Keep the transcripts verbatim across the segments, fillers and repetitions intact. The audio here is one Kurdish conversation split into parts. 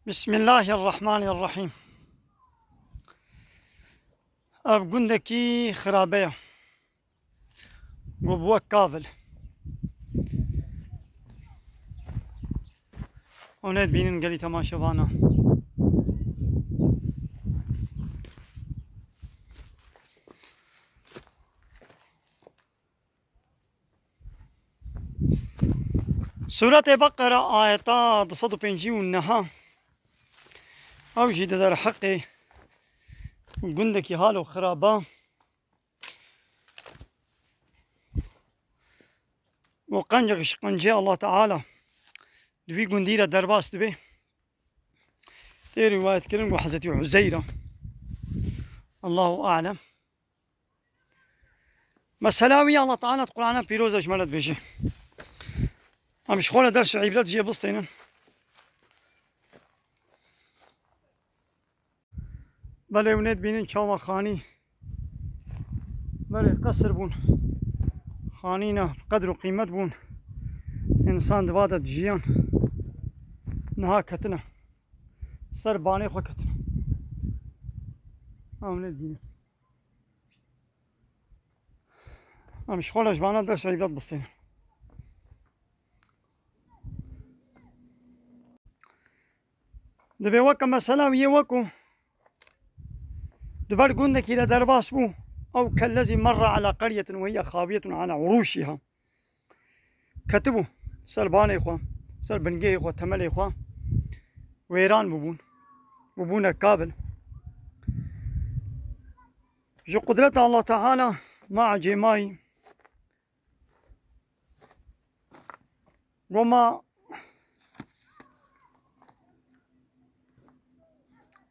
Bismillahirrahmanirrahîm. Ev gundekî xirabe ye. Go bi wek Kabil. Hûn ê dibînin gelî temaşevana. Sûretê Beqera ayeta du sed û pêncî û neh. Ew jî di derheqê gundekî hal û xiraba û qencek ji qencê Allah Teala di wî gundî re derbas dibe. Tê rîwayet kirin ku Hezretî Uzeyr e. Allahu alem. Mesela wî Allah Teala di Qur'ana pîroz de ji me re dibêje. Em ji xwe re ders û îbret jê bistênin. Belê hûn ê dibînin çawa xanî berê qesir bûn. Xanî ne, qedr û qîmet bûn. Însan di va de dijiyan. Niha ketine. Ser banê xwe ketine. Ew hûn ê dibînin. Em ji xwe re ji vana ders û îbret bistênin. Dibê weke mesela wî yê wekû di ber gundekî de derbas bû. Ew kellezî merra ala qeryetin ve hiye xawiyetun ala urûşiha. Ketibû ser banê xwe, ser bingehê xwe, temelê xwe wêran bûbûn. Bûbûne kabil. Ji qudreta Allah Teala ma ecêmayî Goma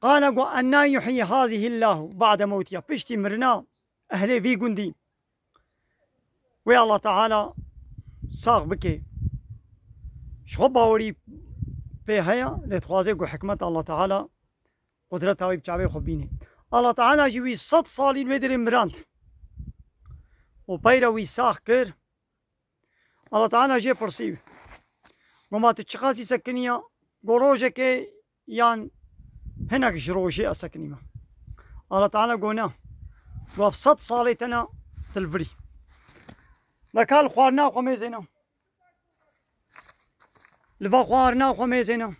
qala go enna yuhyi hazihi Allahu ba'de mewtiha. Piştî mirina ehlê vî gundî wê Allah Teala sax bike. Ji xwe bawerî pê heye, lê dixwaze ku hikmet Allah Teala qudreta wî bi çavê xwe bînê. Allah Teala jî wî sed salî wê derê mirand û peyre wî sax kir. Allah Teala jê pirsî, goma tu çiqasî sekiniya? Go rojekê yan hinek ji rojê ez sekinîme. Allah Teala go na. Go ev sed salê tena tu li virî. Leka li xwarina xwe mêzêne. Li va xwarina xwe mêzêne.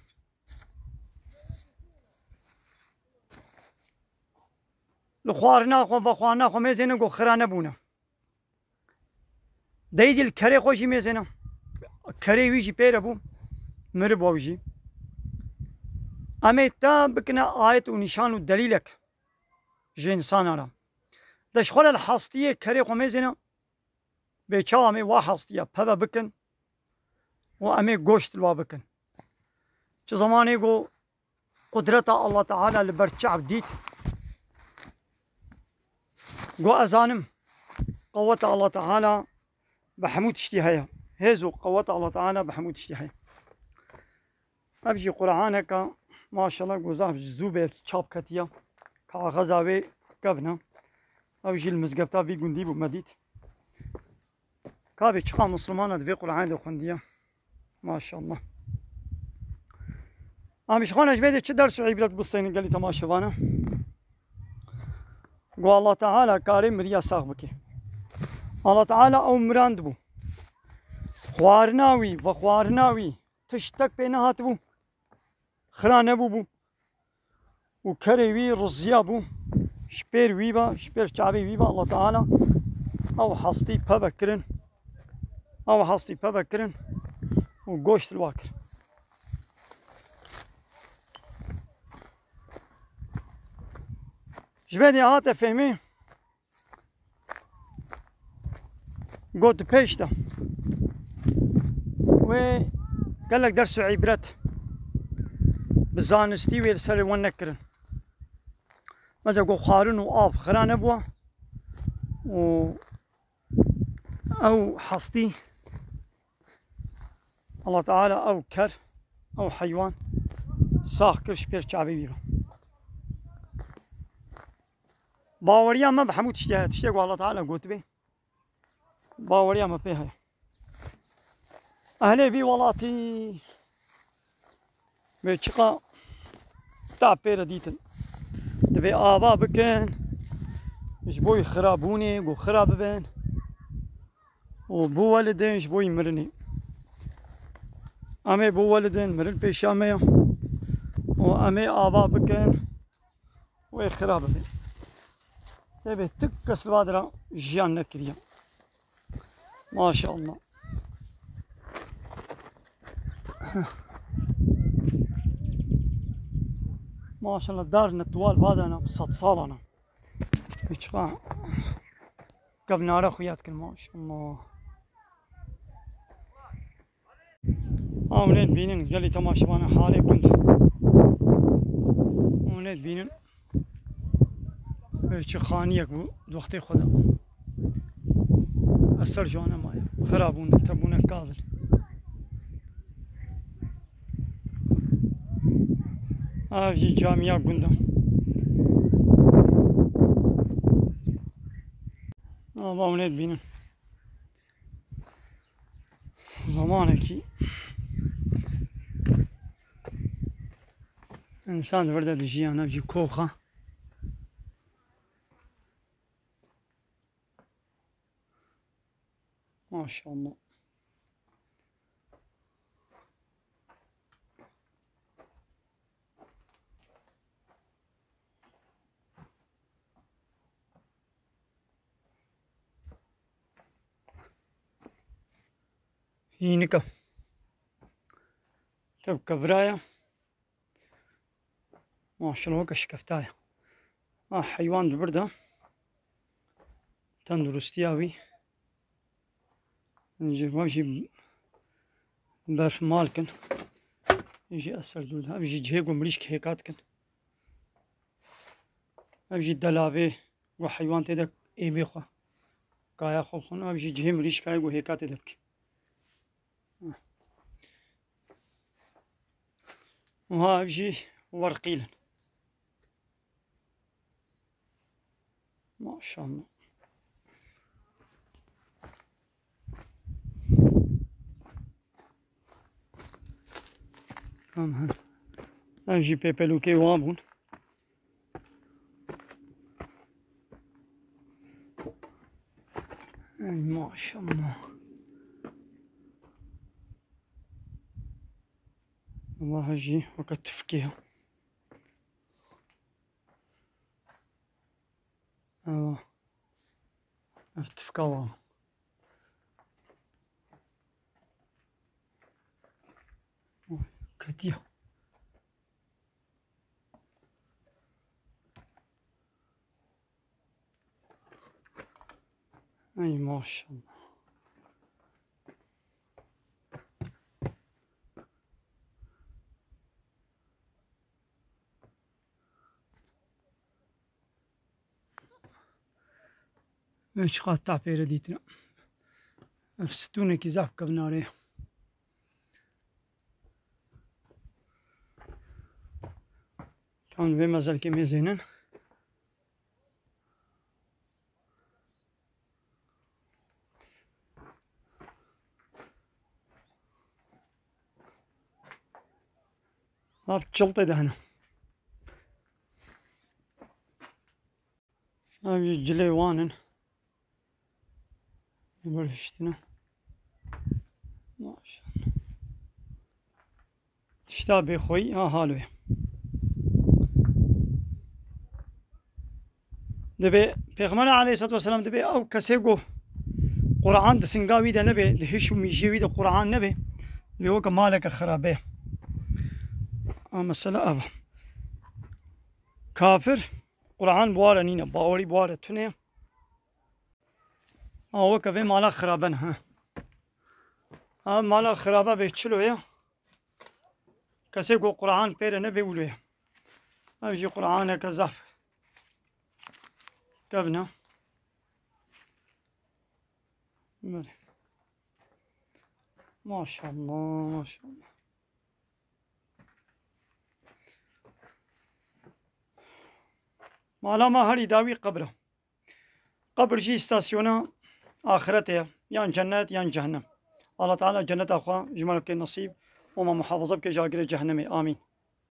Li xwarina xwe, va xwarina xwe mêzêne, go xira nebûne. Deyî dî li kerê xwe jî mêzêne. Kerê wî jî pê re bû. Miribû ew jî. Em ê te bikine ayet û nîşan û delîlek ji însana re. De ji xwe re li hastiyê kerê xwe mêzêne. Bê çawa em ê wa hastiya peve bikin û em ê goşt li wa bikin. Çi zemanê ku qudreta Allah Teala li ber çav dît, ku ez zanim qeweta Allah Teala bi hemû tiştî heye. Hêz û qeweta Allah Teala bi hemû tiştî heye. Ev jî Qur'aneke maşallah ku zaf ji zû bê çap ketiye. Kaxeza wê kevn e. Ev jî li mizgefta vî gundî bû me dît. Ka bê çiqa Mislimana divê Qur'anê de xwendiye. Maşallah. Em ji xwe ne ji vê de çi ders û îbret bisteynin gelî temaşevana? Go Allah Teala karê miriya sax bike. Allah Teala ew mirand bû. Xwarina wî, vexwarina wî, tiştek pê nehatibû. Xira nebûbû. Û kerê wî riziyabû. Ji pêr wî ve, ji pêr çavê wî ve Allah Teala ew hastî peve kirin. Ew hastî peve kirin û goşt li wa kir. Ji vê de hate fêmê. Got pêş de. Wê gelek ders û îbret bi zanistî wê li ser wan nekirin. Mesela got xwarin û av xira nebû û ew hastî Allah Teala ew ker, ew heywan sax kir ji pêr çavê wî ve. Baweriya me bi hemû tiştê heye. Tiştê ku Allah Teala gotibe, baweriya me pê heye. Ehlê vî welatî bê çiqa heta pê re dîtin. Divê ava bikin, ji bo xirabûnê, ku xira bibin. Û biwelidin ji bo mirinê. Em ê biwelidin, mirin pêşiya me ye. Û em ê ava bikin, wê xira bibin. Tevê tu kes li va dira jiyan nekiriye. Maşallah. Maşallah, dar ne tuwal vadana bi sed salan e. Çiqa kevnara xuya dikin, maşallah. Ha, hûn ê dibînin, gelî temaşevanan halê gund. Hûn ê dibînin. Ev çi xaniyek bû, di wextê xwe de. Eser ji wan nemaye. Xira bûne, tebûne kav in. Ev jî camiya gund e. Ava hûn ê dibînin. Zamanekî însan di vir de dijiyan, ev jî kox e. Maşallah. Hînika. Tevke vira ye. Maşallah, weke şikefta ye. Ah, heywan di vir de. Tenduristiya wî. Ji van jî berf mal kin. Jî eser dû de. Ev jî cihê ku mirîşk hêka dikin. Ev jî delavê ku heywan tê de êmê xwe, kaya xwe xwin. Ev jî cihê mirîşkayê ku hêka tê de bike. Wiha ev jî werqîl in. Maşallah. Tamam. Ev jî pêpelûkê wan bûn. Ey maşallah. Vaha jî weke tifkê ya. Ewa. Ev tifka wa. Oy, ketiya. Ey maşallah. Ev çiqas ta pêre dîtine. Ev stûnekî zaf kevnare ye. Tam vê mezelkê mêzênin. Ev çiltê de hene. Ev jî cilê wan in. Li vir hiştine. Maşallah. Tişta bêxweyî, ha, hal wê. Dibê Pêxember aleyhissalatu vesselam dibê ew kesê ku Quran di singa wî de nebe, di hiş û mîjiyê wî de Quran nebe, dibê weke maleke xirabe ye. A mesela ev. Kafir Quran bi wa re nîne, bawerî bi wa re tune ye. A weke vê mala xirabe ne, ha. A mala xirabe bê çilo ye. Kesê ku Quran pê re nebe wilo ye. Ev jî Quraneke zaf kevn e. Belê. Maşallah, maşallah. Mala me herî dawî qebr e. Qebr jî îstasyona axirete ye. Yan cennet, yan cehennem. Allah Teala cenneta xwe ji me re bike nesîb û me muhafaza bike ji agirê cehennemê. Amîn.